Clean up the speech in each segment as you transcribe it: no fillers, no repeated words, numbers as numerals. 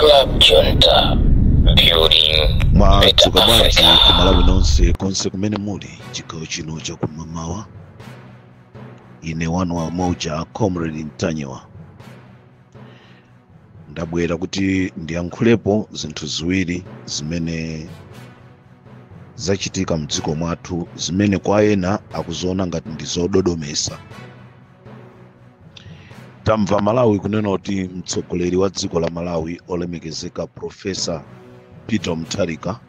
Club Junta, building better Mwadzuka bwanji Africa. Amalawi nonse konse kumene muli chigawo chino chakumamawa? Ine wanu wa moja, Comrade Ntanyiwa, ndabwera kuti ndiyankhulepo zinthu ziwiri zimene zachitika mdziko mwathu, zimene kwa ena akuziona ngati ndi zododomesa. Tamva Malawi kunena kuti mtsogoleri wa dziko la Malawi, olemekezeka Profesa Peter Mutharika,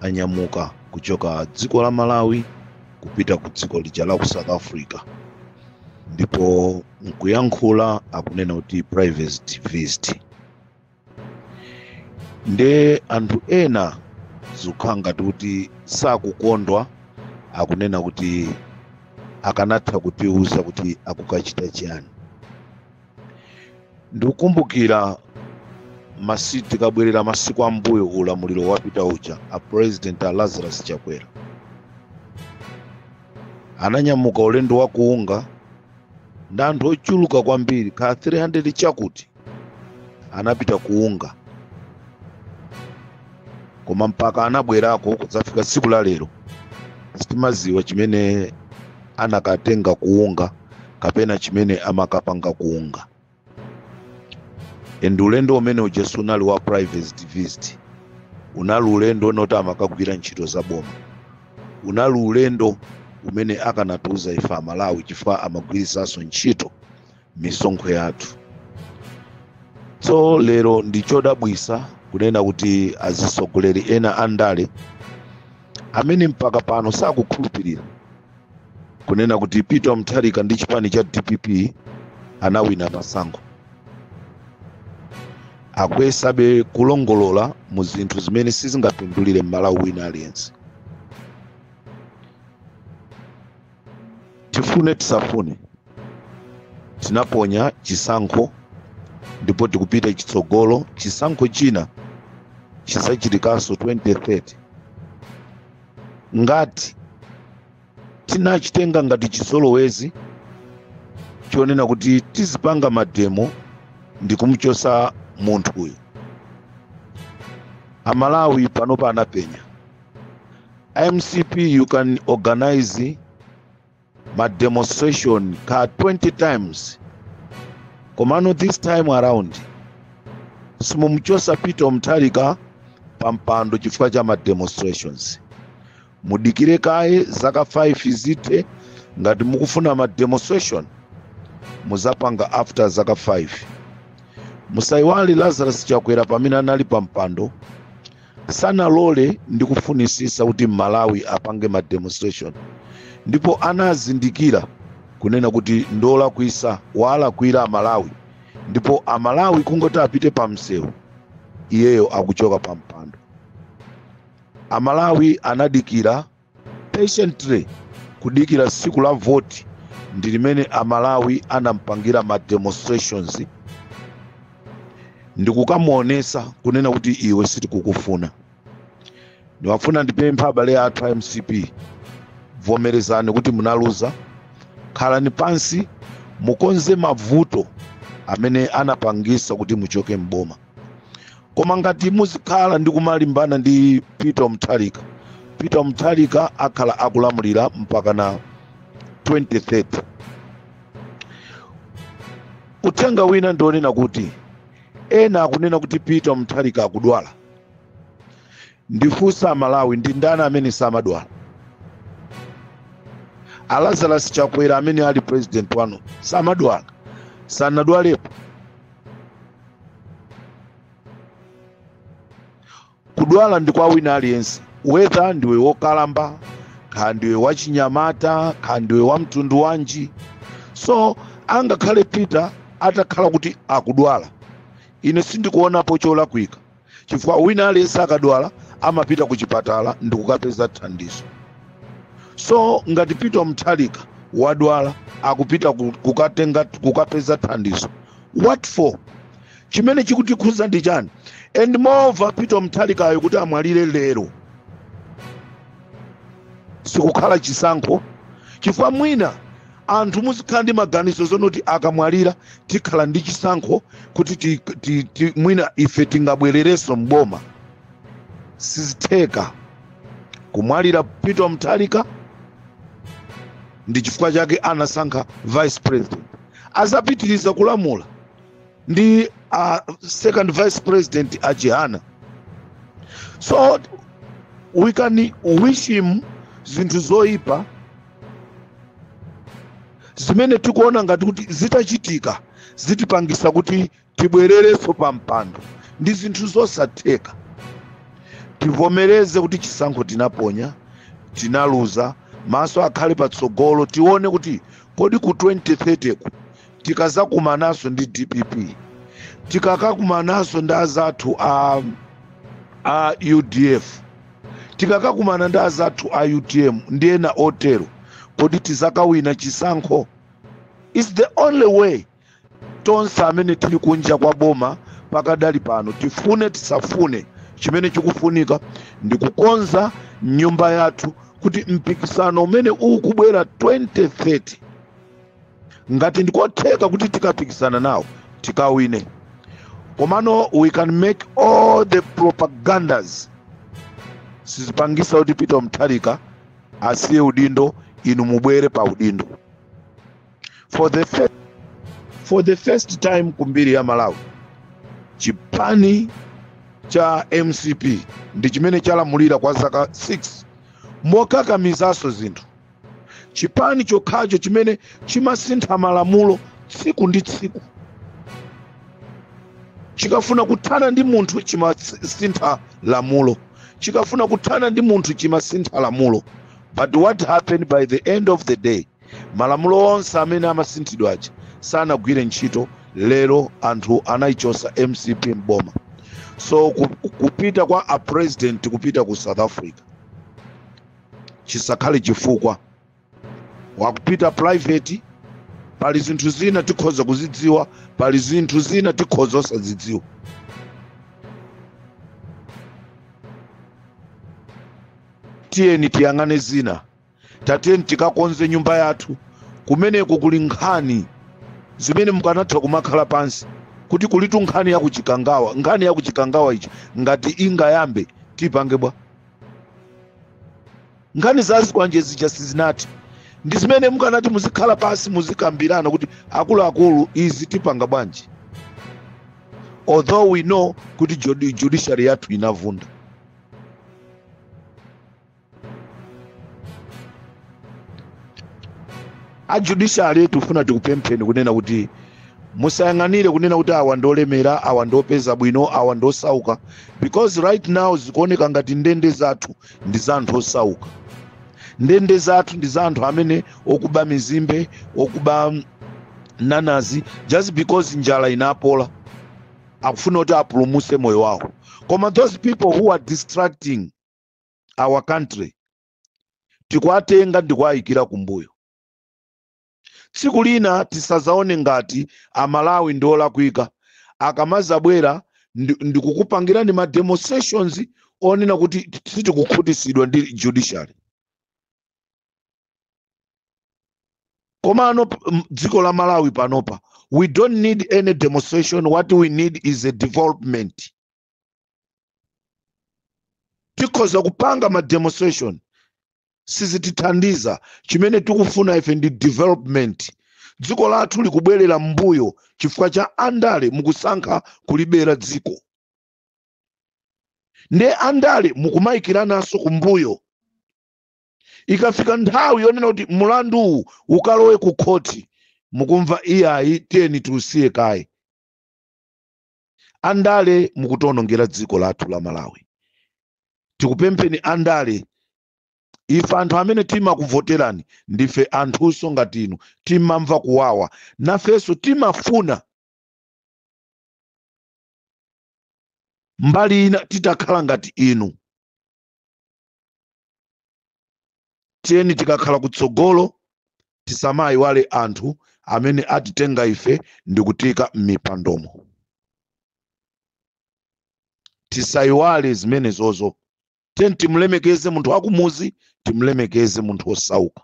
anyamuka kuchoka dziko la Malawi kupita ku dziko lija la ku South Africa, ndipo nkuyankhula akunena kuti private visit. Nde anthu ena zikukhala ngati kuti sakukondwa, akunena kuti akanatha kutiuza kuti akukachita chiyani. Ndikukumbukira tikabwerera masiku ambuyo, ulamuliro wapita uja, a President a Lazarus Chakwera ananyamuka ulendo wa kuunga ndi anthu ochuluka kwambiri, kha 300 chakuti, anapita kuunga, koma mpaka anabwerako kudzafika tsiku la lero sitimaziwa chimene anakatenga kuunga kapena chimene amakapanga kuunga. And ulendo umene uja sunali wa private visit, unali ulendo unoti amakagwira ntchito za boma, unali ulendo umene akanatiuza ife Amalawi, chifukwa amagwirisanso ntchito misonkho yathu. So lero ndi chodabwisa kunena kuti azisogoleri ena andale amene mpaka pano sakukhulupirira kunena kuti Peter Mutharika ndi chipani cha DPP anawina masankho, akuyesabe kulongolola mu zinthu zimene sizingapindulire Mmalawi wina aliyense. Tifune tisafune, tinaponya chisankho ndipo tikupita chitsogolo. Chisankho china chisachitikanso 2030. Ngati tinachitenga ngati chizolowezi chonena kuti tizipanga mademo ndi kumuchosa munthu uyu, Amalawi panopa anapenya. MCP, you can organize ma demonstration ka 20 times, komano this time around simumuchosa Peter Mutharika pa mpando chifukwa cha ma demonstrations. Mudikire kaye zaka 5 zithe. Ngati mukufuna ma demonstration, muzapanga after zaka 5. Musayiwale Lazarus Chakwera pamene anali pa mpando sanalole ndi kufunisisa kuti Malawi apange ma demonstration, ndipo anazindikira kunena kuti ndolakwisa, walakwira Amalawi, ndipo Amalawi kungoti apite pa msewu, iyeyo akuchoka pa mpando. Amalawi anadikira patiently, kudikira tsiku la voti, ndi limene Amalawi anampangira ma demonstrations ndikukamuonesa kunena kuti iwe sitikukufuna. Ndiwafuna ndipempha abale athu a MCP, vomerezani kuti munaluza, khalani pansi mukonze mavuto amene anapangisa kuti muchoke mboma. Koma ngati muzikhala ndi kumalimbana ndi Peter Mutharika, Peter Mutharika akhala akulamulira mpaka na 2030. Uthenga wina ndionena kuti ena akunena kuti Peter Mutharika akudwala. Ndifunsa Malawi, ndi ndani amene samadwala? A Lazarus Chakwera amene ali president wanu samadwala? Sanadwalepo? Kudwala ndi kwa wina aliyense, whether ndiwe wokalamba, kha ndiwe wachinyamata, kha ndiwe wa mtundu wanji. So angakhale Peter atakhala kuti akudwala, ine sindikuonapo cholakwika, chifukwa wina aliyense akadwala amapita ku chipatala ndi kukapeza thandizo. So ngati Peter Mutharika wadwala, akupita kukapeza thandizo, what for? Chimene chikutikhuza ndi chani? And moreover, Peter Mutharikayo kuti amwalire lero sikukhala chisankho, chifukwa mwina Anthu muzikhala ndi maganizo zonoti akamwalira tikhala ndi chisankho kuti mwina ife tingabwererenso mboma. Sizitheka. Kumwalira Peter Mutharika ndi chifukwa chake anasankha vice president, azapitiriza kulamula ndi second vice president a Chihana. So we can wish him zinthu zoyipa zimene tikuona ngati kuti zitachitika zitipangisa kuti tibwererenso pa mpando, ndi zinthu zosatheka. Tivomereze kuti chisankho tinaponya, tinaluza. Maso akhale patsogolo, tione kuti kodi ku 2030 ku tikazakumananso ndi DPP, tikakakumananso ndi azathu a UDF, tikakakumana ndi azathu a UTM ndi ena otero, kodi tizakawina chisankho? Is the only way. Tonse amene tili kunja kwa boma pakadali pano, tifune tisafune, chimene chikufunika ndi kukonza nyumba yathu kuti mpikisano umene ukubwera 2030, ngati ndikotheka kuti tikapikisana nawo, tikawine. Komano we can make all the propagandas, sizipangisa kuti Peter Mutharika asiye udindo, inu mubwere pa udindo. For the first time kumbiri ya Malawi, chipani cha MCP ndi chimene chalamulira kwa zaka 6 mokakamizanso zinthu. Chipani chokhacho chimene chimasintha malamulo tsiku ndi tsiku, chikafuna kuthana ndi munthu chimasintha lamulo, chikafuna kuthana ndi munthu chimasintha lamulo. But what happened by the end of the day? Malamulo onse amene amasinthidwa aja sanagwire ntchito. Lero anthu anayichosa MCP mboma. So kupita kwa a president, kupita ku South Africa, chisakhale chifukwa wakupita private. Pali zinthu zina tikhoza kuzidziwa, pali zinthu zina tikhoza osazidziwa. Tiyeni tiyang'ane zina, tatiyeni tikakonze nyumba yathu. Kumeneko kuli nkhani zimene mukanatha kumakhala pansi kuti kulitu nkhani yakuchikangawa. Nkhani yakuchikangawa ichi ngati ingayambe, tipange bwa? Nkhani zazikwanje zija sizinati, ndi zimene mukanati muzikhala pansi, muzikambirana kuti akuluakulu, izi tipanga bwanji? Although we know kuti judiciary yathu inavunda. A judiciary, tifuna tikupempheni kunena kuti musayang'anire kunena kuti awa ndolemera, awa ndopeza bwino, awa ndosauka, because right now zikuoneka ngati ndende zathu ndi za anthu osauka, ndende zathu ndi za anthu amene okuba mizimbe, okuba nanazi. Just because njala inapola, akufuna kuti apulumuse moyo wawo. Koma those people who are distracting our country tikuwatenga ndikuwayikira kumbuyo. Tsiku lina tisazaone ngati Amalawi ndi olakwika akamazabwera ndikukupangirani ma demonstrations onena kuti sitikukhutisidwa ndi judiciary. Komano dziko la Malawi panopa, we don't need any demonstration. What we need is a development. Tikhoza kupanga ma demonstration, sizitithandiza. Chimene tikufuna ife ndi development. Dziko lathu likubwerera mbuyo chifukwa cha andale. Mukusankha kulibera dziko, nde andale mukumayikirananso kumbuyo. Ikafika nthawi yonena kuti mulandu uwu ukalowe ku khoti, mukumva iyayi, tiyeni tiusiye kaye. Andale mukutionongera dziko lathu la Malawi. Tikupempheni andale, ife anthu amene timakuvoterani ndife anthunso ngati inu, timamva kuwawa nafenso, timafuna mbali ina titakhala ngati inu. Tiyeni tikakhala kutsogolo tisamayiwale anthu amene atitenga ife ndikutika m'mipandomo. Tisayiwale zimenezozo. Tiyeni timulemekeze munthu wakumuzi, timulemekeze munthu wosauka.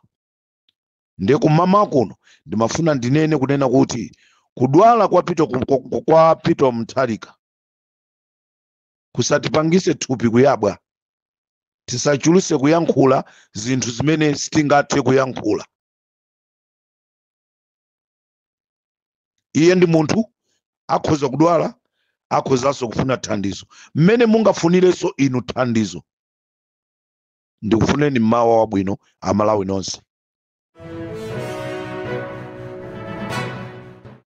Ndiye kumama kuno ndimafuna ndinene kunena kuti kudwala kwa Peter, kwa Peter Mutharika kusatipangise thupi kuyabwa. Tisachuluse kuyankhula zinthu zimene sitingathe kuyankhula. Iye ndi munthu, akhoza kudwala, akhozanso kufuna thandizo mmene mungafunirenso inu thandizo. Ndikufuneni mmawa wabwino, Amalawi nonse.